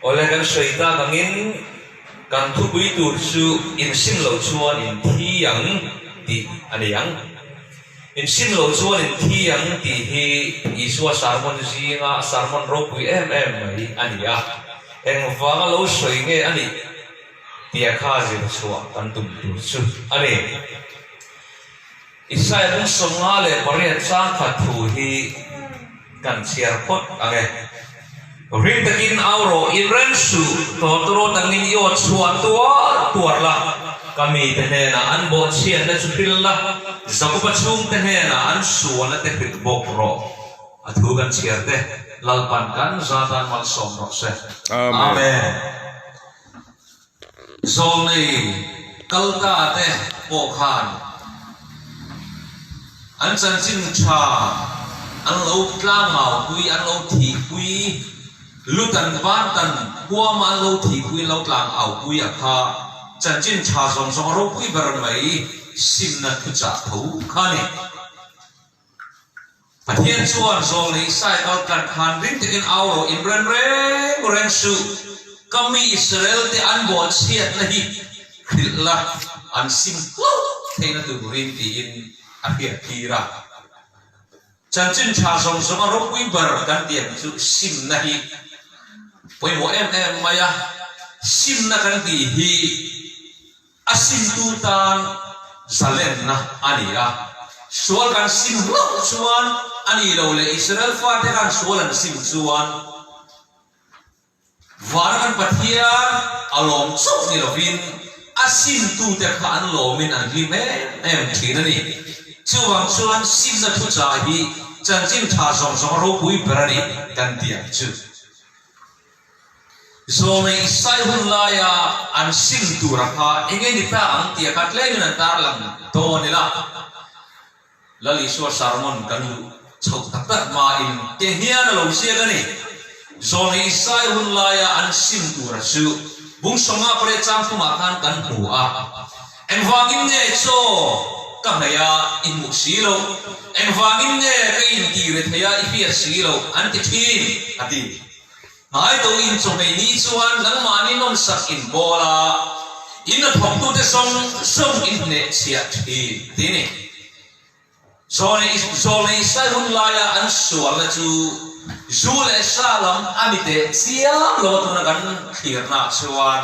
Awle kan sawi tak angin kan thupui tur chu insim lo chuan in thi ang tih a ni ang. Insim lo chuan in thi ang tih hi Isua sermon zinga sermon ropui em em mai a ni a. Engvanga lo sawi nge a nih tia kha zir chhuah kan tum tur chu a ni. Isaiah bung 58 changkhat thu hi kan chhiar phawt ang e. Ring takin au rawh, inrem suh, tawtawrawt angin i aw chhuah tuar tuar la, ka mite hnenah an bawhchhiatna chu hrilh la, Jakoba chhungte hnenah an sualna te hrilh bawk rawh. A thu kan chhiar te, Lalpan kan zatan malsawm rawh se. Amen. Zawlnei kalta te pawh khan an chanchin tha an lo tlangaupui, an lo thihpui, lutan vantan huama an lo thihpui, an lo tlangaupui a kha chanchin tha zawng zawng ropui ber mai simna thuchah tho kha a ni. Pathian chuan zawlnei cycle tlan khan ring takin au rawh in rem reng reng suh, ka mi Israel te an bawhchhiatna hi hrilh la, an sim hlauh theihna turin tiin a hriattir a. Chanchin tha zawng zawnga ropui ber kan tih ang chu simna hi pawimawh em em mai a, simna kan tih hi A simtu tan zalenna a ni a, sual kan sim hlauh chuan a ni lo leh Israel fate khan sual an sim chuan vana kan Pathian a lawm chauh ni lovin a simtute kha an lawmin an hlim em em thin a ni. Chuvang chuan simna thuchah hi chanchin tha zawng zawng ropui ber a ni kan ti ang chu. Zawlnei Isai hun laia an sim tura kha eng nge ni ta ang tia kha tlemin an tarlang dawn ila. Lal Isua sermon kan luh chhoh tak tak hmain te hian a lo ziak a ni. Zawlnei Isai hun laia an sim tura chu bung 58 chang thumah khan kan hmu a. Engvangin nge chaw ka hmei a i hmuh si loh? Engvangin nge ka intih re thei a i hriat si loh? an ti thin, a ti. Hmai to in chawhmei ni chuan nangmahni nawmsak in bawl a, in a thawktute zawng zawng in hneh chhiah thin, a ti ni. Zawlnei Israel hun laia an sualna chu zu leh sa lam a ni teh chiam lo a tuna kan thlirnaah chuan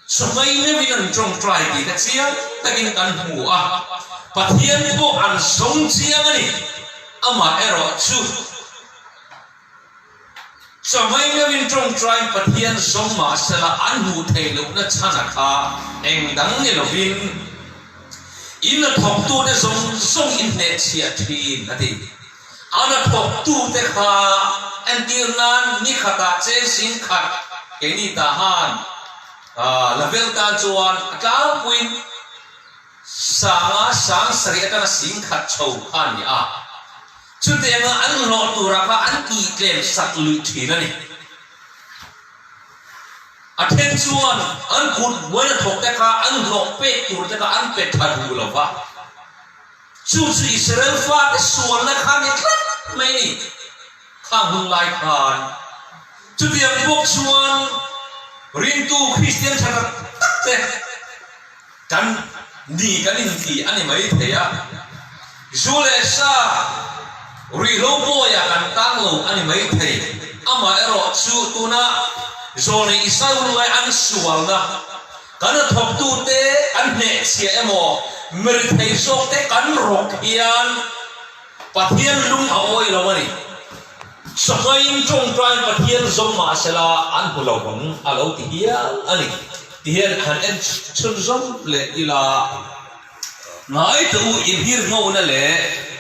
chawhmei meuhin an tawngtai tih te chiang takin kan hmu a, Pathian pawh an zawng chiang a ni. Amaherawhchu. Chawhmei meuhin tawngtain Pathian zawng mahsela an hmuh theih lohna chhan a kha eng dang ni lovin in a thawktute zawng zawng in hnehchhiah thin a ti. An a thawktute kha entir nan ni khatah cheng sing khat keini tah han la vel tan chuan a tlangpuiin sanga sang sarih atanga sing khat chho kha a ni a. Chutianga an hlawh tura kha an tihtlem sak luih thin a ni. A then chuan an kut buaina thawk te kha an hlawh pek tur te kha an pe tha duh lo va. Chu chu Israel fate sualna kha ni tlat mai a ni. Khang hun lai khan chutiang bawk chuan ringtu Kristian tha tak tak te, Kan ni kan inti a ni mai thei a, zu leh sa ruihhlo bawiah kan tang lo a ni mai thei. Amaherawh chu tuna Zawlnei Isai hun lai an sualna, kan hnathawktute an hnehchhiah emaw mirithei zawkte kan rawk hian Pathian lung a awi lo a ni. Sawhmaiin tawngtain Pathian zawm mahsela an hmu lo ang a lo ti hial a ni. Ti hian han en chhunzawm leh ila, ngai teh u inhirhngona leh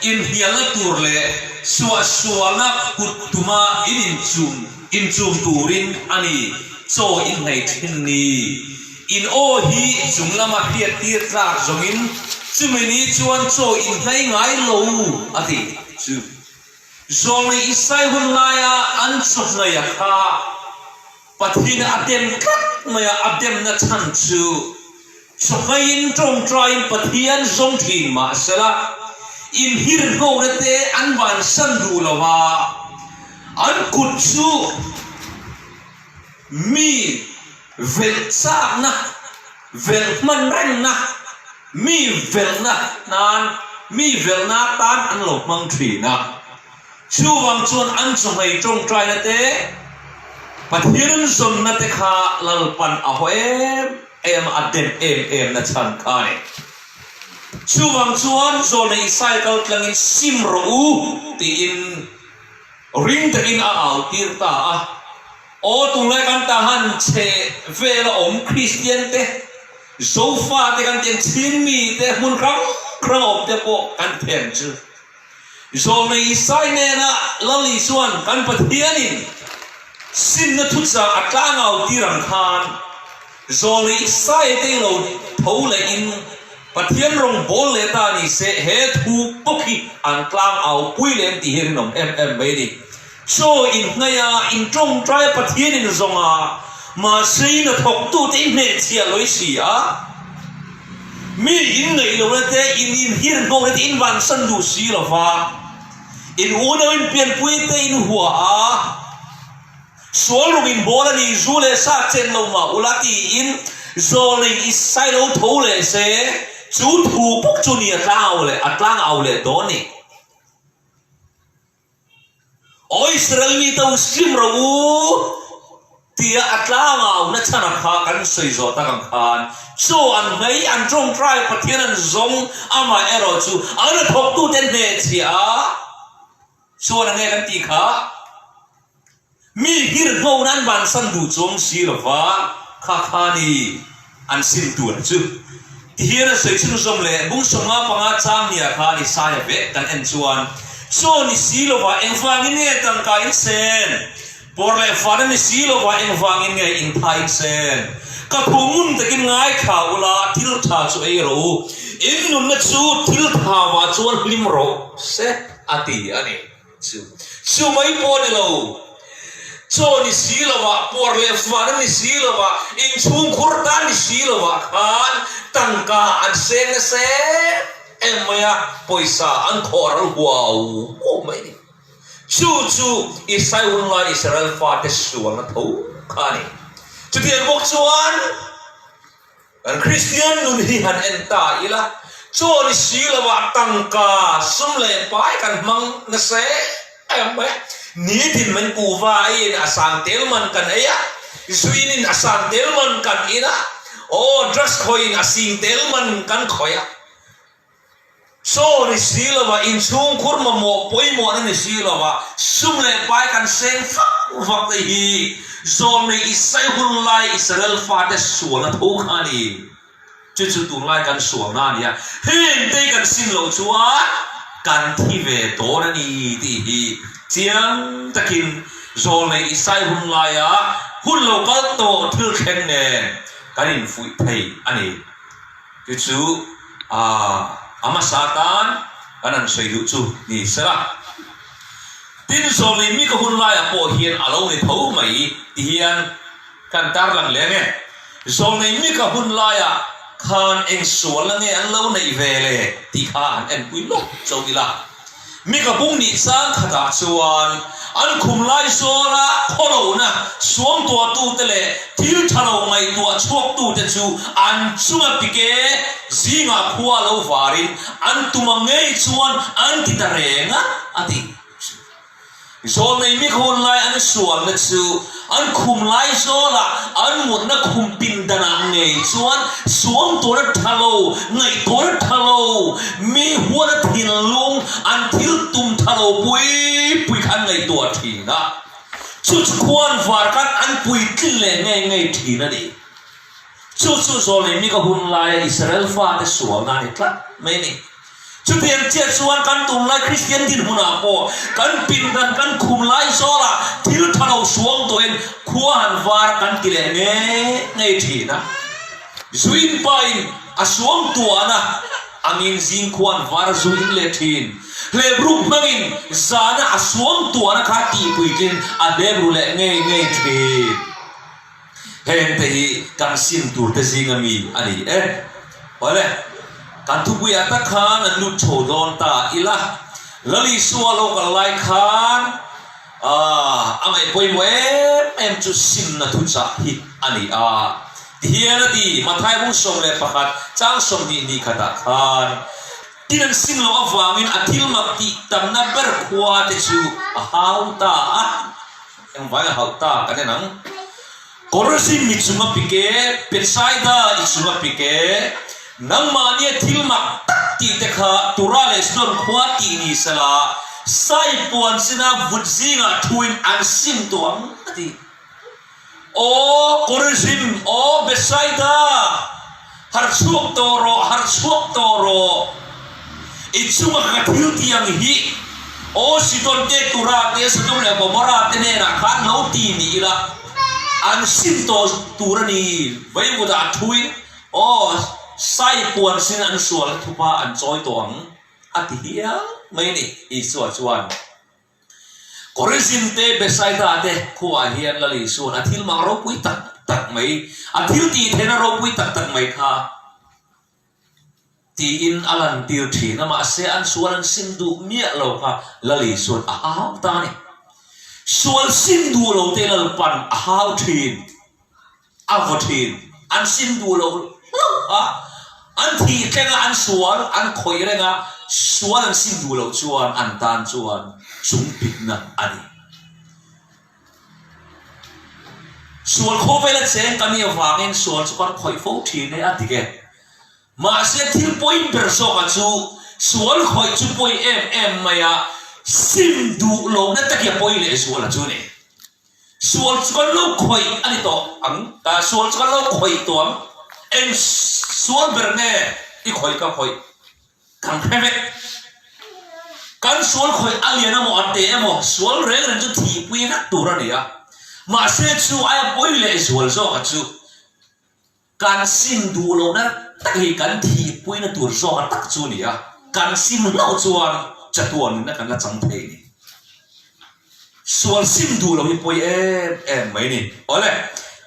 inhnialna tur leh suahsualna kut tuma in inchum inchum turin a ni chaw in hnei thin ni. In aw hi chung lama hriattir tlak zawngin chumi ni chuan chaw in hnei ngai lo a ti chu. Zawlnei Isai hun laia an chawhnaia kha Pathian a dem tlat mai a, a demna chhan chu chawhmaiin tawngtaiin Pathian zawng thin mahsela inhirhnawhna te an vansan duh lo a, an kut chu. Mi velh chakna, velh hman rengna, mi velhna nan, mi velhna atan an lo hmang thin a. Chuvang chuan an chawhmei tawngtaina te, Pathian an zawnna te kha Lalpan a haw em em a, a dem em em na chhan kha a ni. Chuvang chuan zawlnei Isaia kal tlangin sim rawh u tiin ring takin a au tir ta a. Aw tunlai kan ta han chhe vela awm Kristian te, Zofa te kan tiang chin mi te hmun hrang hrang awm te pawh kan then chu. Zawlnei Isai nena Lali chuan kan Pathianin simna thuchah a tlangau tir ang khan Zawlnei Isai te lo tho lehin Pathian rawng bawl leh ta ni se he thu bawk hi an tlangau pui leh an tih hi rinawm em em mai a ni. Chaw in hnaih a, in tawngtai a Pathianin zawng a, mahse in a thawktute i hnehchhiah lawi si a. Mi in ngaih lohna te, in inhir hnawhna te in vansan duh si lo va, in unau in pianpui te in hua a, sual ruk in bawl a ni, zu leh sa chen lo mah ula tiin zawlnei i sai lo tho leh se, chu thu bawk chu ni a tlangau leh a tlangau leh dawn ni. Aw Israel mite u sim rawh u tia a tlangau na chhan a kha kan sawi zawh tak ang khan chaw an hmei an tawngtai Pathian an zawng amah erawh chu an a thawktute hnehchhiah a chuan a nge kan tih kha. Mi hirhno nan vansan duh chuang si lo va, kha kha ni an sim tur chu. Tihian a sawi chhunzawm leh bung 55 chang nia khan Isaia vek kan en chuan, Chaw ni si lo va engvangin nge tangka in sen? Pawr leh fana ni si lo va engvangin nge intha in sen? Ka thu ngun takin ngaithla ula thil tha chu ei rawh u, in nunna chu thil tha vah chuan hlim rawh se, a ti a ni. Chu chu mai pawh a ni lo. Chaw ni si lovah, puar leh van a ni si lovah, inchhungkhur tan ni si lovah khan tangka an seng nasa em em mai a, pawisa an khawh ral huau huau mai a ni. Chu chu Isai hun lai Israel fate sualna tho kha a ni. Chutiang bawk chuan. Kan Kristian nun hi han en ta ila, chaw ni si lovah tangka sum leh pai kan hmang nasa em mai a. Nitin min kuhva aiin a sang tel man kan ei a, zuinin a sang tel man kan in a, aw drugs khawiin a sing tel man kan khawih a. Chaw ni si lova, inchhungkhur mamawh pawimawhna ni si lova, sum leh pai kan seng vak vak te hi zawlnei Isai hun lai Israel fate sualna tho kha a ni. Chu chu tunlai kan sualna a ni a, heng te kan sim loh chuan kan thi ve dawn a ni tih hi chiang takin zawlnei Isai hun laia hun lo kal tawh thil thleng nen kan infuih thei a ni. Chu chu a hmasa tan kan han sawi duh chu ni sela. Tin, zawmei mi ka hun laiah pawh hian a lo ni tho mai ti hian kan tarlang leh ange. Zawmei mi ka hun laiah khan eng sualna nge an lo neih ve le tih kha han enpui lawk chauh ila. Mi ka bung nih chang khatah chuan an khum lai zawla khawlohna suangtuahtute leh thil tha lo ngaihtuah chhuaktute chu an chunga pike zingah khua lo varin an tum ang ngei chuan an ti ta reng a, a ti. Zawlnei mi ka hun lai an sualna chu an khum lai zawlah an mutna khum pindanah ngei chuan suangtuahna tha lo, ngaihtuahna tha lo, mi huana thinlung an thil tum tha lo pui pui kha an ngaihtuah thin a. Chu chu khuan var khan an puitlin leh ngei ngei thin a ni. Chu chu zawlnei mi ka hun laia Israel fate sualna a ni tlat mai a ni. Chutiang chiah chuan kan tunlai Kristian dinhmunah pawh kan pindan kan khum lai zawlah thil tha lo suang tawhin khua han var kan ti leh ngei ngei thin a. Zuin pain a suang tuahna angin zing khua an var a zuin leh thin. Hlep ruk hmangin zana a suang tuahna kha tihpuitlin a hlep ru leh ngei ngei thin. Hengte hi kan sim turte zinga mi a ni e. Awle, kan thupuiah tak khan an lut chho dawn ta ila, Lal Isua lo kal lai khan. A ngaih pawimawh em em chu simna thuchah hi a ni a. Tihian a ti, Mathai bung 11 chang 20 ni khatah khan, Tin an sim loh avangin a thil mak tih tamna ber khua te chu a hau ta a. Engvai a hauh ta kan en ang. Korazin mi chung a pik e, Bethsaida i chung a pik e, nangmahnia thil mak tak tih te kha Tura leh Sidon khua tih ni sela, sai puan sina vut zingah thuin an sim tawh ang a ti. Aw Korazin, aw Bethsaida, harh chhuak tawh rawh, harh chhuak tawh rawh. I chunga ka thil tih ang hi aw Sidon te, Tura te, Sodom leh Gomorra te hnenah khan lo ti ni ila, an sim tawh tur a ni. Vaivutah thuin aw sai puan sin an sual thupa an chawi tawh ang a ti hial mai a ni, Isua chuan. Korizin te, Bethsaida te khuaah hian Lal Isua'n a thil mang ropui tak tak mai, a thil tih theihna ropui tak tak mai kha Tiin a lantir thin a, mahse an sual an sim duh miah lo kha Lal Isua'n a hau ta a ni. Sual sim duh lo te Lalpan a hau thin, a vaw thin. An sim duh lo hlauh a, an thih thleng a, an sual an khawih reng a, sual an sim duh loh chuan an tan chuan chungpikna a ni. Sual khawvela cheng kan nih avangin sual chu kan khawih fo thin e a ti ke. Mahse thil pawi ber zawkah chu sual khawih chu pawi em em mai a, sim duh lohna takia pawi leh zuala chu a ni. Sual chu kan lo khawih a ni tawh ang, sual chu kan lo khawih tawh ang, eng sual ber nge i khawih ka khawih? Kan hre vek. Kan sual khawih a lian emaw a te emaw sual reng reng chu thihpui vek tur a ni a. Mahse chu aia pawi leh zual zawka chu kan sim duh lohna tak hi kan thihpuina tur zawka tak chu a ni a. Kan sim hlauh chuan chatuan nunna kan la chang thei a ni. Sual sim duh lo hi pawi em em mai ni. Awle,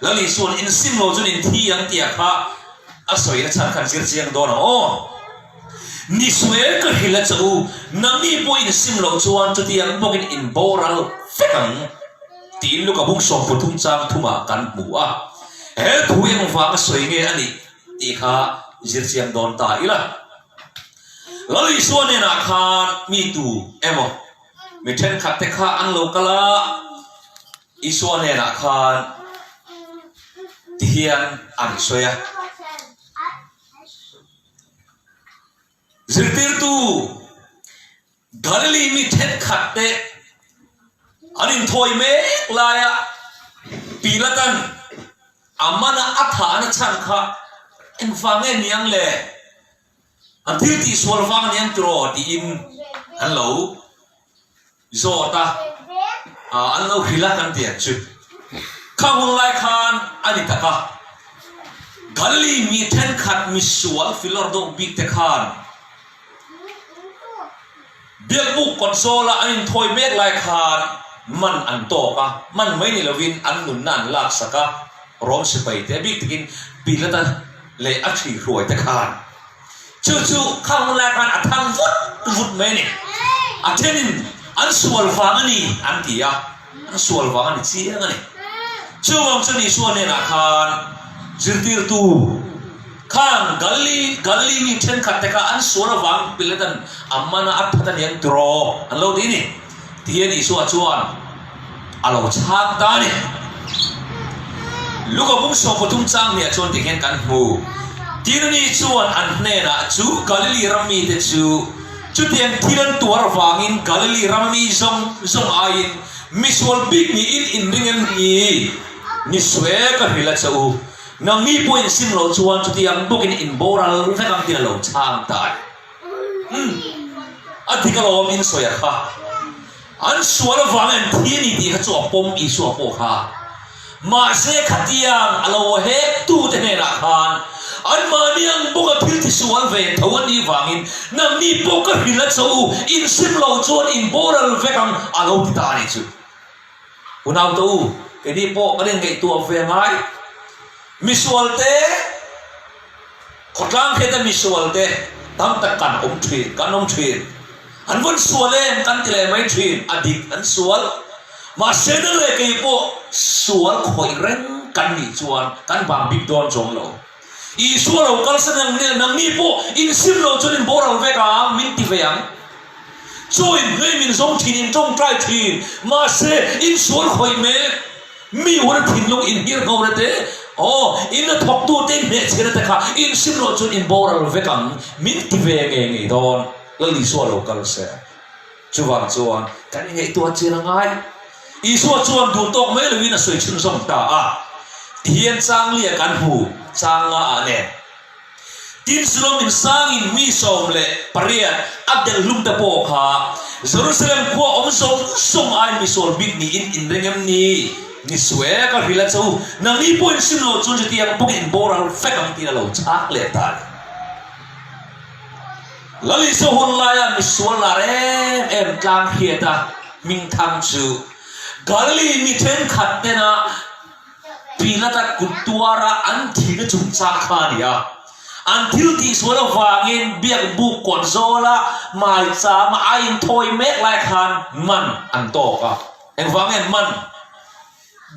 Lal Isua'n in sim lo chuan in thi ang tih kha a sawi na chhan khan zir chiang dawn ang aw. Ni sual ka hrilh a che u, nangni pawh in sim loh chuan chutiang bawkin in boral vek ang tiin Luka bung 13 chang thumah kan hmu a. He thu engvanga sawi nge a nih tih kha zir chiang dawn ta ila. Lal Isua hnenah khan mi tu emaw Mi thenkhat te kha an lo kal a, Isua hnenah khan tihian an sawi a, Zirtirtu, Galili mi thenkhat te an inthawi mek laia Pilatan a mana a thahna chhan kha engvang nge niang le? An thil tih sual vang a ni ang tiraw tiin an lo zawt a, an lo hrilh a kan ti ang chu. Kha hun lai khan a ni tak a, Galili mi thenkhat misual filawr deuh bik te khan Biakbuk kawtzawla an inthawi mek lai khan man an tawk a, man mai ni lovin an nunna an laksak a, Rom sipai te bik takin Pilata leh a ṭhi hruai te khan chu chu khang hun lai khan a thang vut vut mai a ni. A thenin an sual vang a ni an ti a, an sual vang a ni chiang a ni. Chuvang chuan Isua hnenah khan zirtirtu khan Galili Galili mi thenkhat te kha an sual avang Pilatan a man a, a that a ni ang tiraw an lo ti a ni. Tihian Isua chuan a lo chhang ta a ni. Luka bung 13 chang hniah chuan tihian kan hmu, Tirni chuan an hnenah chu Galili ram mite chu chutiang thil an tuar vangin Galili ram mi zawng zawng aiin misual bik niin inring em ni? Ni sual ka hrilh a che u, nangni pawh insim loh chuan chutiang bawkin in boral vek ang tiin a lo chhang ta a ni. Umm, a dik alawm in sawi a kha. An sual avang an thi a ni tih kha chu a pawm Isua pawh kha. Mahse khatiang a lo hek tu te hnenah khan anmahni ang bawka thil ti sual ve tho a nih vangin nangni pawh ka hrilh a cho u, in sim lo chuan in boral vek ang a lo ti ta a nih chu. Unau te u, keini pawh kan inngaihtuah ve ngai. Misual te. Khawtlang hriata misual te tam tak kan awm thin, kan awm thin. An vawn sual em kan ti leh mai thin, a dik an sual. Mahse nang leh kei pawh sual khawih reng kan nih chuan kan vang bik dawn chuang lo. Isua lo kalsan ang nel nangni pawh insim lo chuan in boral vek ang min ti ve ang. Chaw in hlei min zawng thin in tawngtai thin mahse in sual khawih mek mi hun thinlung in nghir ngho na te aw in a thawk tu te in hnehchhe na te kha insim lo chuan in boral vek ang min ti ve ngei ngei dawn Lal Isua lo kal se. Chuvang chuan kan ingaihtuah chian a ngai. Isua chuan duh tawk mai loin a sawi chhunzawm ta a, tihian changlia kan hmu chang nga ah nen. Tin, Siloam insangin mi 18 a delh hlum te pawh kha Jerusalem khua awm zawng zawng aiin misual bik niin in ring em ni? Ni sueh ka hrilh a che u, nangni pawh insim loh chuan chutiang bawkin in boral vek ang tiin a lo chhak leh ta a ni. Lal Isua hun laia misual lar em em tlang hriata hmingthang chu Galili mi thenkhat tena Pilata kut tuara an thihna chungchang kha a ni a. An thil tihsual avangin biakbuk kawt zawla maichama a inthawi mek lai khan man an tawk a. Engvang nge an man?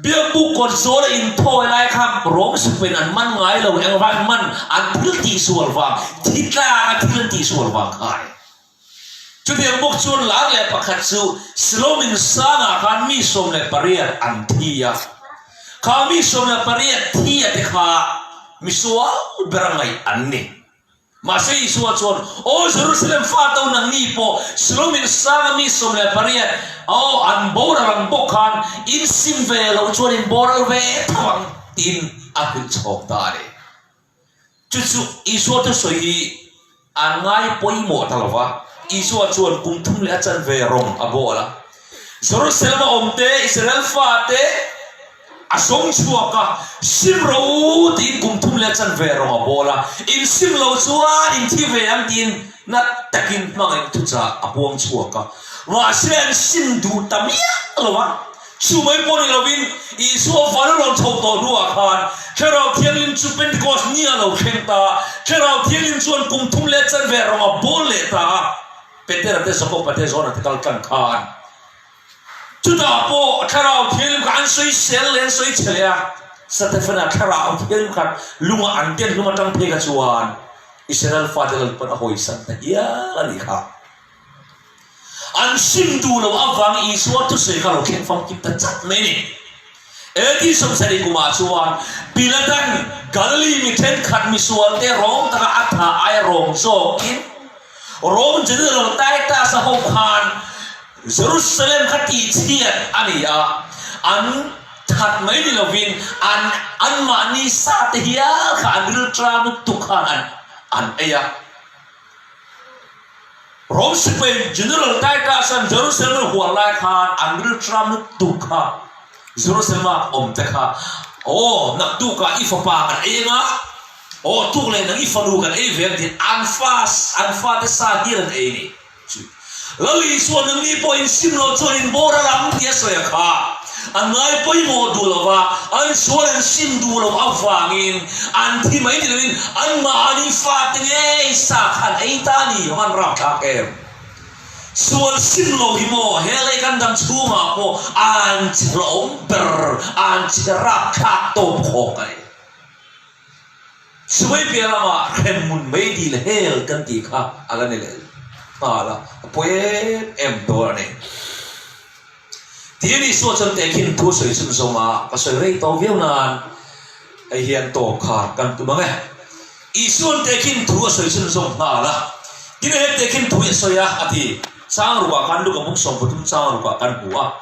Biakbuk kawt zawl a inthawi lai kha Rom sipain an man ngai lo, engvang man an thil tihsual vang, thi tlak a thil an tihsual vang kha a ni. Chutiang bawk chuan lar leh pakhat chu Siloam insangah khan mi 18 an thi a, kha mi 18 thi a te kha misual ber a ngaih an ni. Mahse Isua chuan, Aw Jerusalem fa to nangni pawh Siloam insanga mi 18, aw, an boral ang bawk khan in sim ve loh chuan in boral ve tho ang, tiin a hrilh chhawk ta a ni. Chu chu Isua thusawi hi a ngai pawimawh ta lo va, Isua chuan kum thum leh a chanve rawng a bawl a. Jerusalem a awmte, Israel fate, A sawm chhuak a, Sim rawh u tiin kum thum leh chanve rawng a bawl a, in sim lo chuan in thi ve ang tiin na takin hmangaih thuchah a puang chhuak a. Mahse an sim duh ta miah lo a, chu mai pawh ni lovin Isua van a rawn chho tawh hnuah khan Thlarau Thianghlim chu Pentecost ni a lo thleng ta a, Thlarau Thianghlim chuan kum thum leh chanve rawng a bawl leh ta a, Petera te Jakoba te Johana te kal tlang khan. Chutah pawh Thlarau Thianghlim kha an sawi sel leh an sawi chhe leh a, Stefana Thlarau Thianghlim khan lunga an den hlum atang phei kha chuan Israel fate Lalpan a hawisan ta hial a nih kha. An sim duh loh avang Isua thusawi kha lo thleng famkim ta chat mai a ni. AD 70 kumah chuan Pilatan Galili mi thenkhat misualte rawng taka a thah aia rawng zawkin Rome General Titus-a ho khan Jerusalem kha tihchhiat a ni a, an that mai ni lovin an anmahni sa te hial kha an rilṭam lutuk khan an an ei a. Rome sipai General Titus-a'n Jerusalem a hual lai khan an rilṭam lutuk kha Jerusalem-a awm te kha, Aw, naktukah i fapa kan ei anga, aw, tuk leh nang i fanu kan ei ve ang tiin an fa an fate sa hial an ei a ni. Chu Lal Isua nangni pawh in sim loh chuan in boral ang tia sawi a kha. An ngai pawimawh duh lo va, an sual an sim duh loh avangin an thi mai ni loin anmahni fate ngei sa kha an ei ta a ni. A van rapthlak em! Sual sim lo hi maw he lei kan dam chhungah pawh an che hlauhawm ber, an che rapthlak tawp khawk a ni. Chumai piah lamah hremhmun mei dil hel kan tih kha a la ni leh nghal a, a pawi em em dawn a ni. Tiin Isua chuan tehkhin thu sawi chhun zawm a, ka sawi rei tawh viau nan hei hian tawp kha kan tum ang e. Isua'n tehkhin thu a sawi chhun zawm nghal a, tin he tehkhin thu hi a sawi a, a ti. Chang rukah khan Luka bung 13 chang rukah kan hmu a.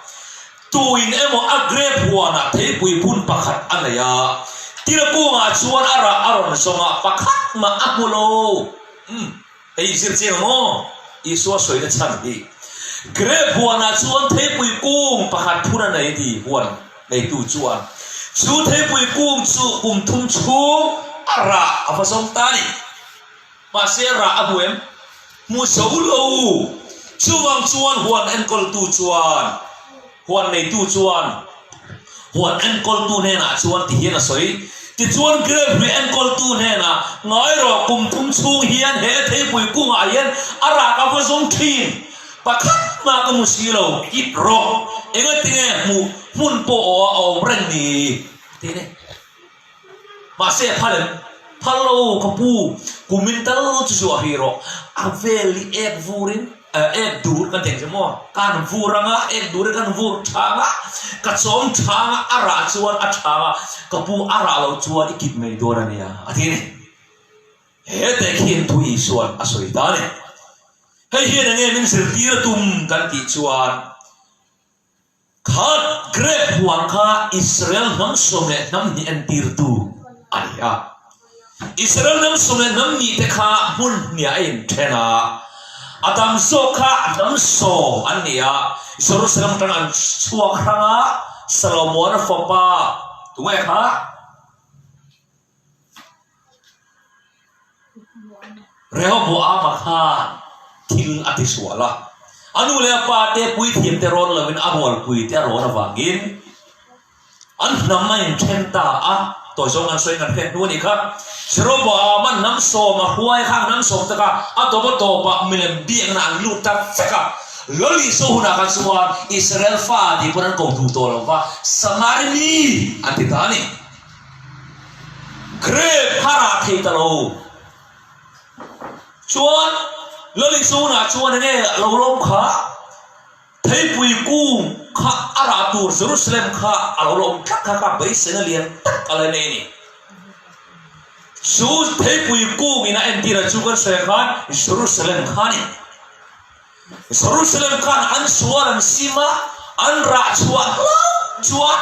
Tuin emaw a grep huanah theipui phun pakhat a nei a, tira kungah chuan a rah a rawn zawng a, pakhat mah a hmu lo. Umm, hei zir chiang ang aw, Isua sawina chhan hi. Grep huanah chuan theipui kung pakhat phun a nei a ti, huan neitu chuan. Chu theipui kung chu kum thum chhung a rah a va zawng ta a ni. Mahse rah a hmu em? Hmu zo lo. Chuvang chuan huan enkawltu chuan, huan neitu chuan huan enkawltu hnenah chuan ti hian a sawi. Tichuan grape hlui enkawltu hnenah, Ngai rawh, kum thum chhung hian he theipui kungah hian a rah ka va zawng thin. Pakhat mah ka hmu si lo, kit rawh. Engatinge hmuh hmun pawh aw a awm reng ni? Ti a ni. Mahse a phal em? Phal lo ka pu, kumin tal chu zuah hrih rawh. A vel hi ek vurin, ek dur kan tih ang che maw? Kan vur anga, ek dur hi kan vur tha anga, ka chawm tha anga, a rah chuan a tha anga, ka pu a rah loh chuan i kit mai dawn a nia, a ti a ni. He tehkhin thu Isua'n a sawi ta a ni. Hei hian enge min zirtir a tum kan tih chuan, kha grape huan kha Israel hnam sawm leh hnam hnih entirtu a ni a. Israel hnam sawm leh hnam hnih te kha hmun hniah a inthen a, a tam zawk kha hnam sawm an ni a, Jerusalem atang an chhuak hrang a, Solomon-a fapa tunge kha? Rehoboama khan thil a ti sual a, a nu leh a pa te puithiam te rawn lovin a rualpui te a rawn avangin an hnam a inthen ta a, tawi zawng an sawi kan hriat hnu a nih kha. Jeroboama hnam sawm a hruai kha hnam sawm taka a tawp a tawpah milem biakna an lut ta vek a, Lal Isua hunah kha chuan Israel fa tih pawn an ko duh tawh lo va, Samari mi an ti ta a ni. Grape kha rah thei ta lo. Chuan Lalisona chuan enge lo lawm kha theipui kung kha a rah tur Jerusalem kha a lo lawm tlat kha kha beiseina lian tak a la nei a ni. Chu theipui kung in a entir a chu kan sawi khan Jerusalem kha a ni. Jerusalem khan an sual an sim a, an rah chhuah hlauh chuan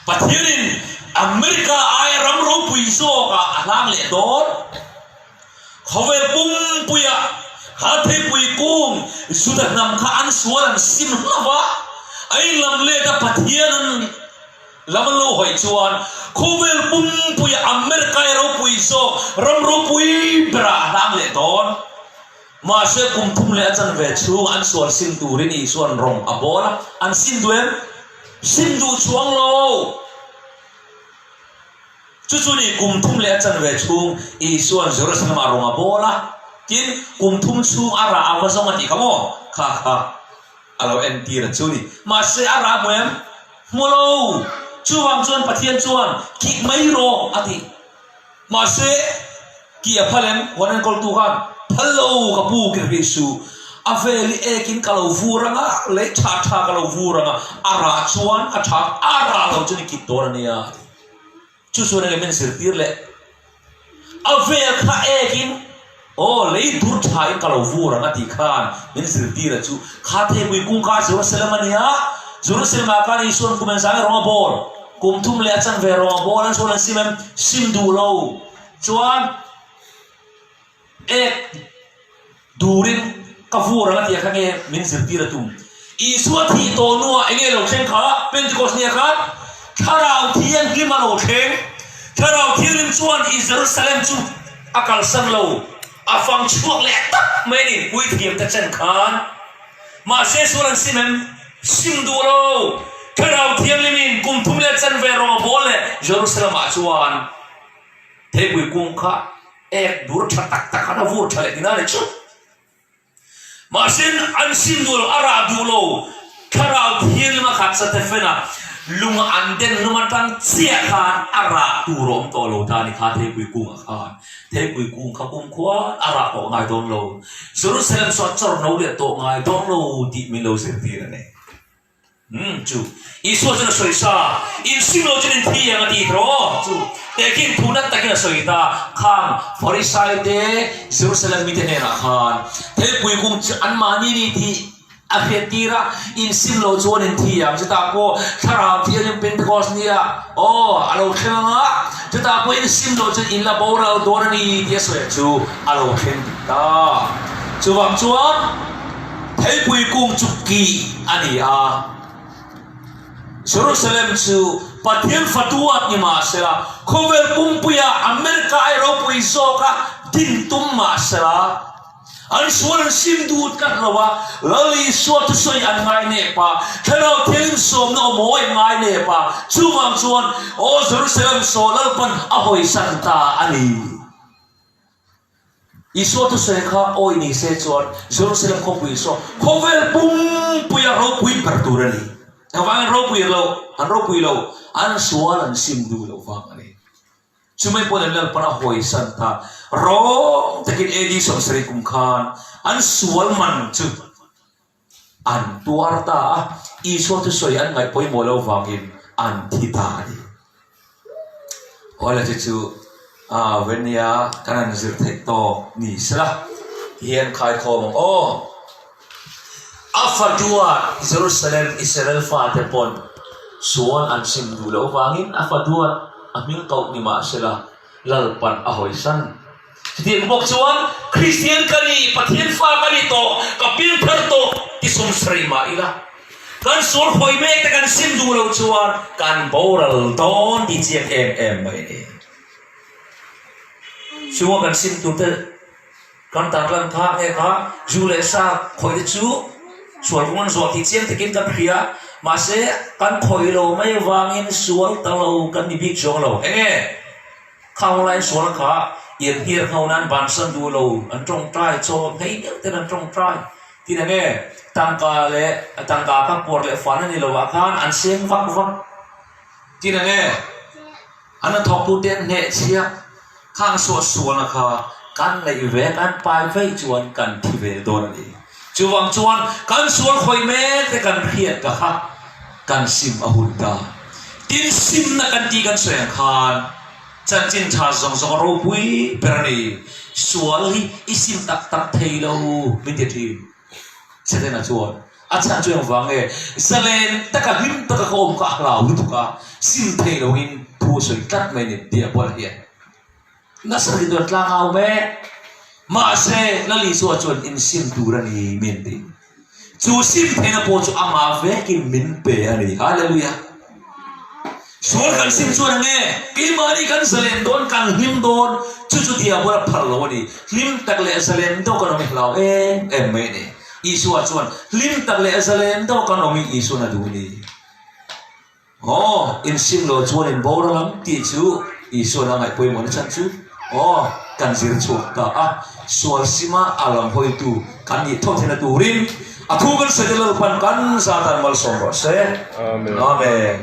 Pathianin America aia ram ropui zawkah a hlang leh dawn. Khawvel pumpuia Hatheipui kung Juda hnam kha an sual an sim hlauh va, a inlam let a Pathian an lam an lo hawi chuan khawvel pumpuia America aia ropui zawk ram ropui berah a hlang leh dawn. Mahse, kum thum leh a chanve chhung an sual sim turin Isua'n rawng a bawl a, an sim duh em? Sim duh chuang lo! Chu chu ni, kum thum leh a chanve chhung Isua'n Jerusalem-ah rawng a bawl a, tin, kum thum chhung a rah a va zawng a tih kha maw? Kha kha a lo entir a chu ni. Mahse, a rah hmu em? Hmu lo! Chuvang chuan Pathian chuan, Kih mai rawh a ti. Mahse, ki a phal em? Huan enkawltu khan, Phal lo, ka pu ki hrih suh. A vel i ekin ka lo vur ang a, lei tha tha ka lo vur ang a, a rah chuan a tha, a rah lo chuan i kit dawn a nia, a ti. Chu chuan enge min zirtir leh? A vel kha ekin, aw, lei dur tha in ka lo vur ang a tih khan min zirtir a chu. Kha theipui kungka Jerusalem a nia, Jerusalem ah khan Isua'n kum engzang rawng a bawl? Kum thum leh a chanve rawng a bawl an chuan an sim em? Sim duh lo chuan ek durin ka vur ang a tia kha nge min zirtir a tum. Isua thih tawh hnuah enge lo thleng kha Pentecost nia khan Thlarau Thianghlim a lo thleng. Thlarau Thianghlim chuan i Jerusalem chu a kalsan lo, a fang chhuak leh tak mai a ni puithiam te chen khan. Mahse sual an sim em? Sim duh lo. Thlarau Thianghlimin kum thum leh chanve rawng a bawl leh Jerusalem-ah chuan theipui kung kha ek dur tha tak tak khan a vur tha leh tina a ni chu. Mahse an sim duh lo, a rah duh lo. Thlarau Thianghlim a khat Stephen-a lung an den hlum atang chiah khan a rah tur a awm tawh lo ta a ni kha theipui kungah khan. Theipui kung kha kumkhua a rah tawh ngai dawn lo. Jerusalem saw chawr no leh tawh ngai dawn lo tih min lo zirtir a ni. Umm chu Isua chuan a sawi sa, insim lo chuan inthi ang a ti tawh chu tehkhin thu nat takin a sawi ta. Khang Farisai te Jerusalem mite hnenah khan theipui kung chu anmahni ni tih A hriat tir a, insim lo chuan in thi ang, chutah pawh Thlarau Thianghlim Pentecost nia aw a lo thleng ang a, chutah pawh insim lo chuan in la boral dawn a ni tih a sawi chu a lo thleng dik ta. Chuvang chuan theipui kung chu kih a ni a, Jerusalem chu Pathian fatuat ni mahsela, khawvel pumpuia America ai ropui zawka din tum mahsela, An sual an sim duh tlat lo a, Lal Isua thusawi an ngai nep a, Thlarau Thianghlim sawmna aw mawi an ngai nep a, chuvang chuan Aw Jerusalem saw Lalpan a hawisan ta a ni. Isua thusawi kha awi ni se chuan Jerusalem khawpui saw khawvel pumpuia ropui ber tur a ni. Engvangin ropui lo, an ropui lo, an sual an sim duh loh vang a ni. Chumai pawhin an Lalpan a hawisan ta. Rawng takin AD 70 kum khan an sual man chu an tuar ta a, Isua thusawi an ngaih pawimawh loh vangin an thi ta a ni. Awle chu chu Venia kan han zir theih tawk ni sela hian khaikhawm ang aw. A faduat Jerusalem Israel fate pawn sual an sim duh loh vangin a faduat a hming koh ni mahsela Lalpan a hawisan. Chutiang bawk chuan Kristian ka ni, Pathian fa ka ni tawh, ka piangthar tawh ti sawmsarih mah ila, kan sual hawi mek te kan sim duh loh chuan kan boral dawn tih chiang em em mai a ni. Chunga kan sim tur te kan tarlan kha nge kha zu leh sa khawih te chu sual kawng an zawh tih chiang takin kan hria, mahse kan khawih lo mai vangin sual ta lo kan ni bik chuang lo. Enge? Khang laiin sual kha ian hniar ngho nan bansan duh lo an tawngtai, chaw hmei deuh ten an tawngtai. Tin enge tangka leh tangka kha puar leh fan a ni lo ah khan an seng vak vak. Tin enge an hnathawk tu te an hneh chhia khang suah sualna kha kan neih ve kan pai veih chuan kan thi ve dawn a ni. Chuvang chuan kan sual khawih mek te kan hriat ka kha kan sim a hun ta. Tin simna kan tih kan sawi ang khan chanchin tha zawng zawng a ropui ber a ni. Sual hi i sim tak tak thei lo min ti thin. Setana chuan a chhan chu engvang nge zalen taka hlim taka ka awm kha a hlau lutuk a, sim thei loin thu a sawi tlat mai a ni Diabola hian. Nasa takin chuan tlang au mek. Mahse, Lal Isua chuan insim tur a ni min ti. Chu sim theihna pawh chu amah vekin min pe a ni. Hallelujah! Sual kan sim chuan enge? Keimahni kan zalen dawn, kan hlim dawn. Chu chu diabol a phal lo a ni. Hlim tak leh zalen deuh kan awm i hlau em em mai a ni. Isua chuan hlim tak leh zalen deuh kan awm i Isuan a duh a ni. Aw, insim lo chuan in boral ang tih chu Isua'n a ngaih pawimawhna chhan chu aw, kan zir chhuak ta a, sual sima a lam hawitu kan nih tho theihna turin a thu kan sawi te Lalpan kan zatan malsawm rawh se. Amen.